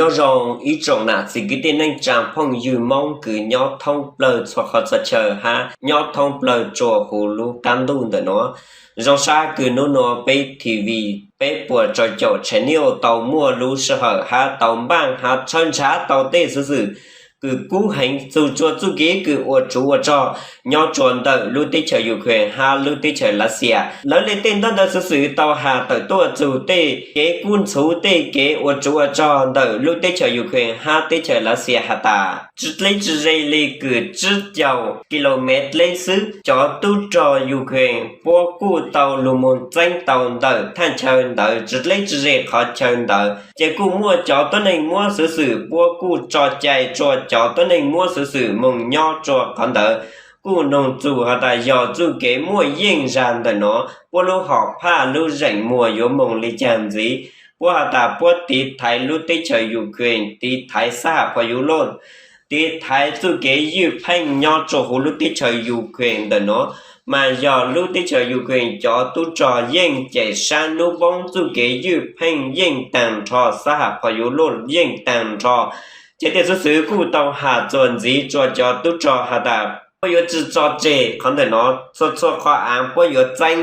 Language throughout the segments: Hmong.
Nyob zoo ib tsoom nam txiv kwv tij neej tsaa phooj ywg Moob kws nyob thoob plawg txhua qhov txhua chaw hab nyob thoob plawg tsua huv lub qaab ntuj ntawm nuav. Zoo sab kws nub nuav peb TV peb puas rau caum channel tau muaj lub sij hawm hab tau npaaj hab tshawb ntshaw tau tej xuv xwm kws kub heev txug tsua txuj kev kws ua tsov ua rog nyob tsua ntawm lub teb chaws Ukraine hab lub teb chaws Lav Xias. Lawv le tej ntaub ntawv xuv xwm tau has tawm tuaj txug tej kev kub ntxhuv tej kev ua tsov ua rog ntawm lub teb chaws Ukraine hab teb chaws Lav Xias has tas tsi dleb tsi ze le kws tsib caug kilomev dleb xwb, cov tub rog Ukraine puab kuj tau lug moog txeeb tau ntawm thaj chaw ntawd tsi dleb tsi ze qhov chaw ntawd, ces kuj muaj cov tuab neeg muab xuv xwm puab kuj tso cai tsua cov tuab neeg muab xuv xwm moog nyob tsua qhov ntawd. Kuj noog txug has tas yog txuj kev muaj yeej zag ntawm nuav puab lub hom phaj lub zeem muag yuav moog le caag ntxiv. Puab has tas puab tiv thaiv lub teb chaws Ukraine, tiv thaiv sab hab phov yuv loj, tiv thaiv txuj kev ywj pheej nyob tsua huv lub teb chaws Ukraine ntawm nuav, mas yog lub teb chaws Ukraine cov tub rog yeej cem sab nub poob txuj kev ywj pheej yeej taag nrho sab hab phov yuv loj yeej taag nrho. Ces tej xuv xwm kuj tau has txuas ntxiv tsua cov tub rog has tas puab yuav tsi tso tseg qhov ntawm nuav, txhua txhua qhov aav puab yuav txeeb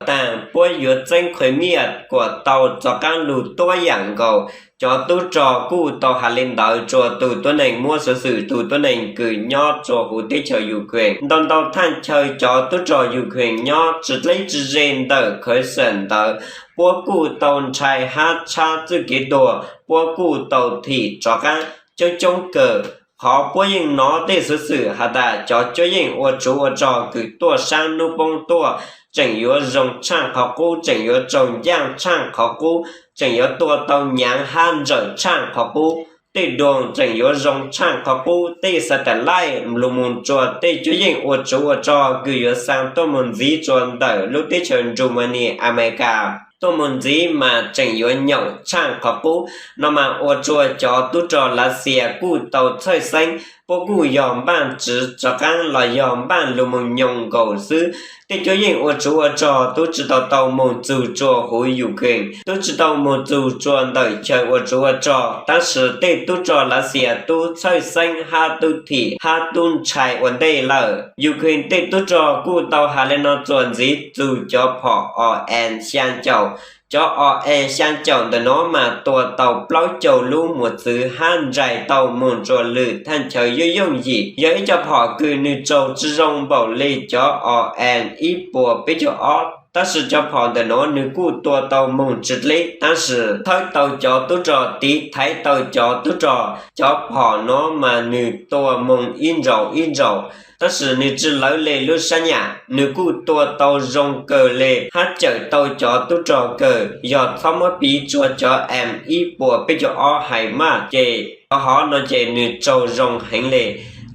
taag, puab yuav txeeb Crimea kuas tau rov qaab lug tuab yaam nkaus. Cov tub rog kuj tau has le ntawd tsua tug tuab neeg muab xuv xwm, tug tuab neeg kws nyob tsua huv teb chaws Ukraine. Ntau ntau thaj chaw cov tub rog Ukraine nyob tsi dleb tsi ze ntawm Kherson ntawd, puab kuj tau ntshai hab tshab txuj kev tuag, puab kuj tau thim rov qaab coob coob kawg. Qhov puab yeej nov tej xuv xwm has tas cov cuab yeej ua tsov ua rog kws tuaj sab nub poob tuaj tseem yuav zoo tshaaj qhov qub, tseem yuav raug ncaaj tshaaj qhov qub, tseem yuav tua tau nyaav hab nrawm tshaaj qhov qub. Tej drone tseem yuav zoo tshaaj qhov qub, tej satellite lug moog tsua tej cuab yeej ua tsov ua rog kws yuav xaa tuaj moog ntxiv tsua ntawm lub teb chaws Nrumani, Amelikas tuaj moog ntxiv mas tseem yuav nyaum tshaaj qhov qub. No mas ua tsua cov tub rog Lav Xias kuj tau txhawj xeeb, puab kuj yog npaaj tsiv rov qaab los yog npaaj lug moog nyoos nkaus xwb. Tej cuab yeej ua tsov ua rog tub tsi tau tau moog txug tsua huv Ukraine, tub tsi tau moog txug tsua ntawm chaw ua tsov ua rog, tab sis tej tub rog Lav Xias tub txhawj xeeb hab tub thim hab tub ntshai ua ntej lawm. Ukraine tej tub rog kuj tau has le no txuas ntxiv txug cov phom Os Ees xyaa caum. Cov Os Ees xyaa caum ntawm no mas tua tau plaub caug lub mos txwv hab nraim tau moog tsua lwm thaj chaw yooj yooj yim. Yog ib co phom kws nwg raug tsi zoo npaum le cov Os Ees ib puas peb caug ob, tab sis cov phom ntawm no nwg kuj tua tau moog tsi dleb, tab sis thawb tau cov tub rog, tiv thaiv tau cov tub rog. Cov phom no mas nwg tua moog ib nraum ib nraum, tab sis nwg tsi lawv le lub sab nyam, nwg kuj tua tau zoo kawg le hab cawm tau cov tub rog kawg. Yog txhob muab piv tsua cov M ib puas peb caug ob HIMARS ces cov hov no ces nwg raug zoo heev le.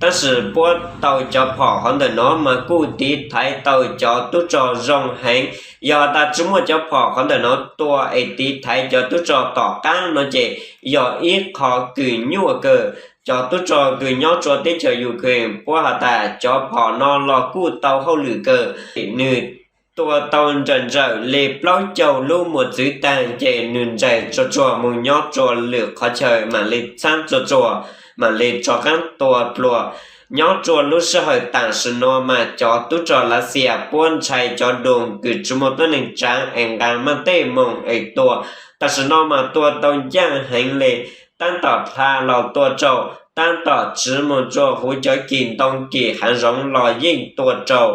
Tab sis puab tau cov phom hov ntawm no mas kuj tiv thaiv tau cov tub rog zoo heev. Yog tas tsi muaj cov phom hov ntawm no tua es tiv thaiv cov tub rog tom qaab no ces yog ib qho kws nyuaj kawg. Cov tub rog kws nyob tsua teb chaws Ukraine puab has tas cov phom no los kuj tau hauj lwm kawg, nwg tua tau nrawm nrawm le plaub caug lub mos txwv taag ces nwg nraim tsuag tsuag moog nyob tsua lwm qhov chaw mam le txhaab tsuag tsuag, mam le rov qaab tua dlua. Nyob tsua lub sij hawm tam sim no mas cov tub rog Lav Xias puab ntshai cov drone kws tsi muaj tuab neeg tsaav es nqaa maaj tej moog es tua. Tam sim no mas tua tau ncaaj heev le, taab tom dlha los tua rau, taab tom tsiv moog tsua huv cov kis ntoo kis haav zoov los yeej tua rau.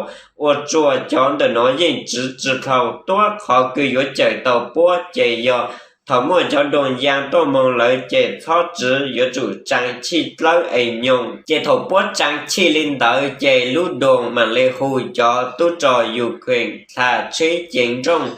Ua tsua cov ntawm no yeej tsiv tsi dlhau, tuab qhov kws yuav cawm tau puab ces yog thaum muaj cov drone yaa tuaj moog lawm ces txhob tsiv, yuav tsum tsaa chij dlawb es nyoos. Ces thaum puab tsaa chij le ntawd ces lub drone mam le hu cov tub rog Ukraine dlha tsheb ceev nrooj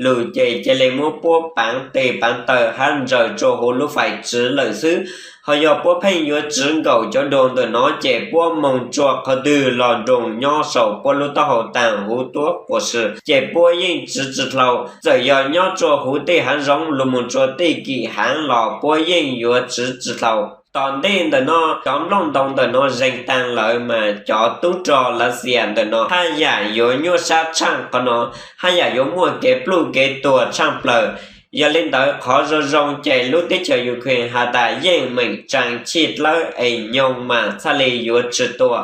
lug ces cia le muab puab paav tes paav taw hab ntsaws tsua huv lub fais tsiv lawm xwb. Ho yog puab pheej yuav tsiv nkaus cov drone ntawm no ces puab moog tsua qhov twg los drone nyob saum puab lub taub hau taag huv tuab quas si ces puab yeej tsiv tsi dlhau. Txawm yog nyob tsua huv tej haav zoov lug moog tsua tej kis haav los puab yeej yuav tsiv tsi dlhau. Tom ntej ntawm no cov nplooj ntoo ntawm no zeeg taag lawm mas cov tub rog Lav Xias ntawm no haj yam yuav nyuaj sab tshaaj qhov no, haj yam yuav muaj kev pluj kev tuag tshaaj plawg. Yog li ntawd qhov zoo zoo ces lub teb chaws Ukraine has tas yeej meem tsaa chij dlawb es nyoog mas txhaj li yuav tsi tua.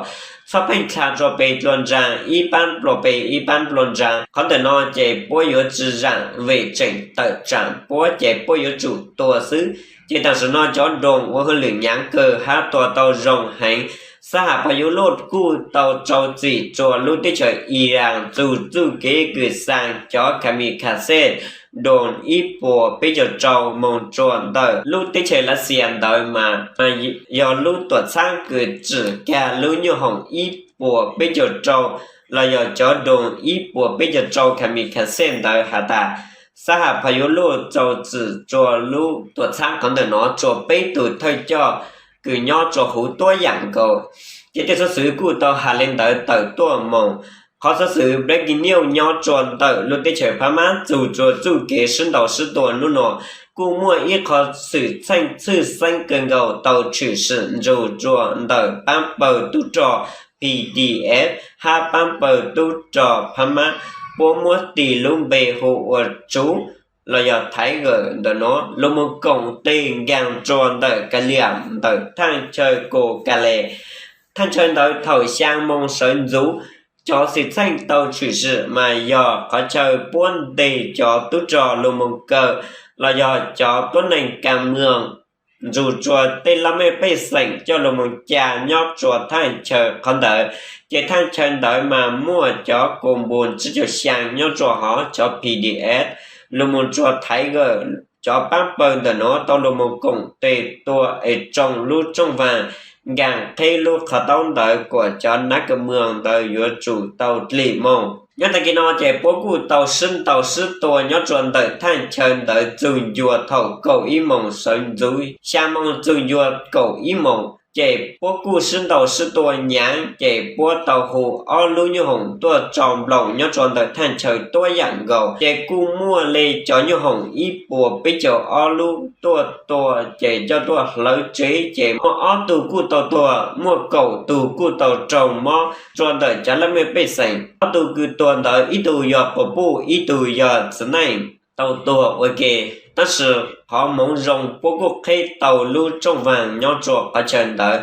Txhob pheej dlha rua peg dlua nraag, ib paab dlua peg ib paab dlua nraag. Qhov ntawm no ces puab yuav tsi zaam vim tseem tawm tsaam puab ces puab yuav tsum tua xwb. Ces tam sim no cov drone ua hauj lwm nyaav kawg hab tua tau zoo heev. Xab has phas yuv luj kuj tau rau txim rua lub teb chaws Iran txug txuj kev kws xaa cov kamikaze drone ib puas peb caug rau moog rua ntawm lub teb chaws Lav Xias ntawd mas yog lub tuam txhaab kws tsim kag lub nyuj hoom ib puas peb caug rau los yog cov drone ib puas peb caug rau kamikaze ntawd has tas xab has phas yuv luj rau txim rua lub tuam txhaab qhov ntawm no rua peb tug thawj coj kws nyob rua huv tuab yaam nkaus. Ces tej xov xwm kuj tau has li ntawd tawm tuaj moog. Qhov xov xwm breaking news nyob rua ntawm lub teb chaws Phab Mab txug rua txuj kev sib ntaus sib tua nub no kuj muaj ib qho xwm txheej tshwj xeeb kawg nkaus tau tshwm sim nrug rua ntawm paab pawg tub rog PDF hab paab pawg tub rog Phab Mab, puab muab tis lub npe hu ua Tsuv los yog Thaiv Gawm ntawm no lug moog koom teg nkaag rua ntawm Ka Liam ntawm thaaj chaw Kos Kas Les. Thaaj chaw ntawd thaum xyaa moos sawv ntxuv, cov xwm txheej tau tshwm sim mas yog qhov chaw puab nteg cov tub rog lug moog kaw los yog cov tuab neeg kaam moos nrug rua tej laj mej pej xeem coj lug moog ca nyob rua thaaj chaw qhov ntawd. Ces thaaj chaw ntawd mas muaj cov kos npus tsib caug xyaa nyob rua hov, cov PDF lug moog rua Thaiv Gawm, cov paab pawg ntawm no tau lug moog koom teg tua es tsoo lub rooj vaag nkaag qheb lub qhov taub ntawd kuas cov nab kaw moos ntawd yuav tsum tau dlim moog. Nyob taag kis no ces puab kuj tau sib ntaus sib tua nyob rua ntawm thaaj chaw ntawd txug ncua thaum kaum ib moos sawv ntxuv, xyaa moos txug ncua kaum ib moos. Ces puab kuj sib ntaus sib tua nyaav ces puab tau hu ob lub nyuj hoom tuaj tsau nploos nyob rua ntawm thaaj chaw tuab yaam nkaus. Ces kuj muaj le cov nyuj hoom ib puas peb caug ob lub tuaj tua ces coj tuaj hlawv tsev ces muaj ob tug kuj tau tuag, muaj kaum tug kuj tau raug mob rua ntawm cov laj mej pej xeem. Ob tug kws tuag ntawd ib tug yog quas puj ib tug yog txiv neej tau tuag ua ke. Tab sis qhov moov zoo puab kuj qheb tau lub rooj vaag nyob rua qhov chaw ntawd.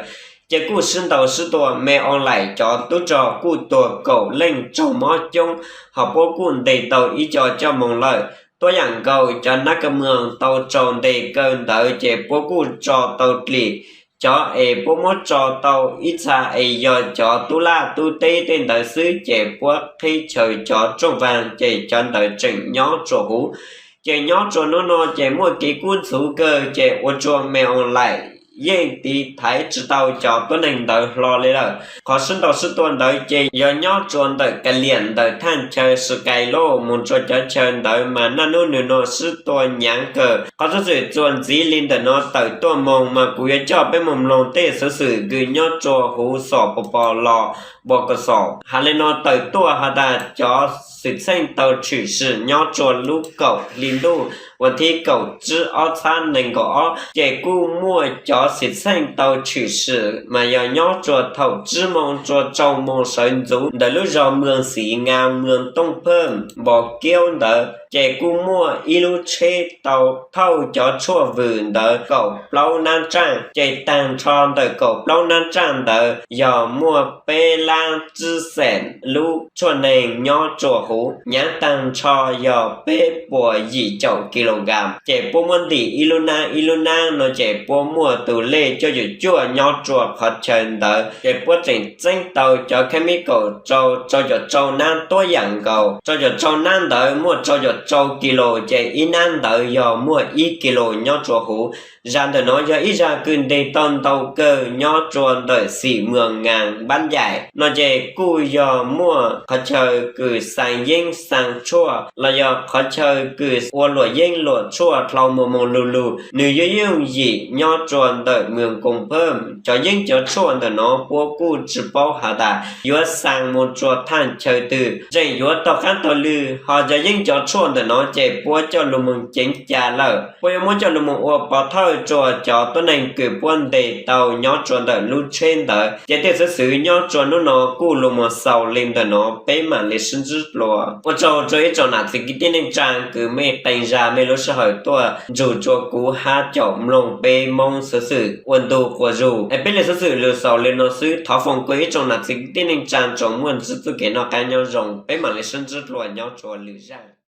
Ces kuj sib ntaus sib tua me o laim cov tub rog kuj tuag kaum leej raug mob coob, hos puab kuj nteg tau ib co coj moog lawm. Tuab yaam nkaus cov nab kaw moos tau raug nteg kaw ntawd ces puab kuj tso tau dlim cov es puab muab tso tau ib txha es yog cov tub laj tub teb tej ntawd xwb ces puab qheb chaw cov rooj vaag ces cov ntawd tseem nyob rua huv. Ces nyob rua nub no ces muaj kev kub ntxhuv kawg ces ua rua me o laim yeej tiv thaiv tsi tau cov tuab neeg ntawd hlo li lawm. Qhov sib ntaus sib tua ntawd ces yog nyob rua ntawm Ka Liam ntawm thaaj chaw Skailoos moog rua cov chaw ntawd mas naj nub nwg no sib tua nyaav kawg. Qhov xov xwm txuas ntxiv li ntawm no tawm tuaj moog mas kuv yuav coj peb moog mloog tej xov xwm kws nyob rua huv xom pos pos los npo kom xom. Has li no tawm tuaj has tas cov xwm txheej tau tshwm sim nyob rua lub kaum hli ntuj vas thib kaum tsib ob txhab neeg nkaum ob ces kuj muaj cov xwm txheej tau tshwm sim mas yog nyob rua thaum tsib moos rua rau moos sawv ntxuv ntawm lub zog Moos Xim Ngaa, Moos Tooj Phaj, Npos Kiaub ntawd ces kuj muaj ib lub tsheb tau thauj cov tshuaj vwm ntawd kaum plaub nab tsaaj ces taag nrho ntawm kaum plaub nab tsaaj ntawd yog muaj peb lab tsib xees lub tshuaj neeg nyob rua huv, nyaav taag nrho yog peb puas yim caum kis lus nkas. Ces puab muab ntim ib lub nab ib lub nab no ces puab muaj tug lej cuaj caum cuaj nyob rua qhov chaw ntawd ces puab tseem txeeb tau cov kheeb mib kaum rau rau caum rau nab tuab yaam nkaus. Rau caum rau nab ntawd muaj rau caum rau kis lus ces ib nab ntawd yog muaj ib kis lus nyob rua huv. Zag ntawm no yog ib zag kws nteg tau ntau kawg nyob rua ntawm Xim Moos Ngaa Npab Ncaim no ces kuj yog muaj qhov chaw kws xaa yeeb xaa tshuaj los yog qhov chaw kws ua luam yeeb luam tshuaj dlhau moos moos lug lug, nwg yuav yooj yim nyob rua ntawm Moos Koom Phaj. Cov yeeb cov tshuaj ntawm no puab kuj tsi paub has tas yuav xaa moog rua thaaj chaw twg, tseem yuav taug qaab taug lw. Hos cov yeeb cov tshuaj Ntawm no ces puab coj lug moog ceev ca lawm, puab yuav muab coj lug moog ua pov thawj rua cov tuab neeg kws puab ntes tau nyob rua ntawm lub tsheb ntawd. Ces tej xov xwm nyob rua nub no kuj lug moog xaus le ntawm no, peb maam le sib ntsib dlua. Ua tsaug rua ib tsoom nam txiv kwv tij neej tsaa kws mej qee zag mej lub sij hawm tuaj nrug rua kuv hab caum mloog peb Moob xov xwm ua ntu quas zug. Es peb le xov xwm lug xaus le no xwb, thov foom kws ib tsoom nam txiv kwv tij neej tsaa tsoom muaj ntsib txuj kev noj qaab nyob zoo, peb maam le sib ntsib dlua nyob rua lwm zaj.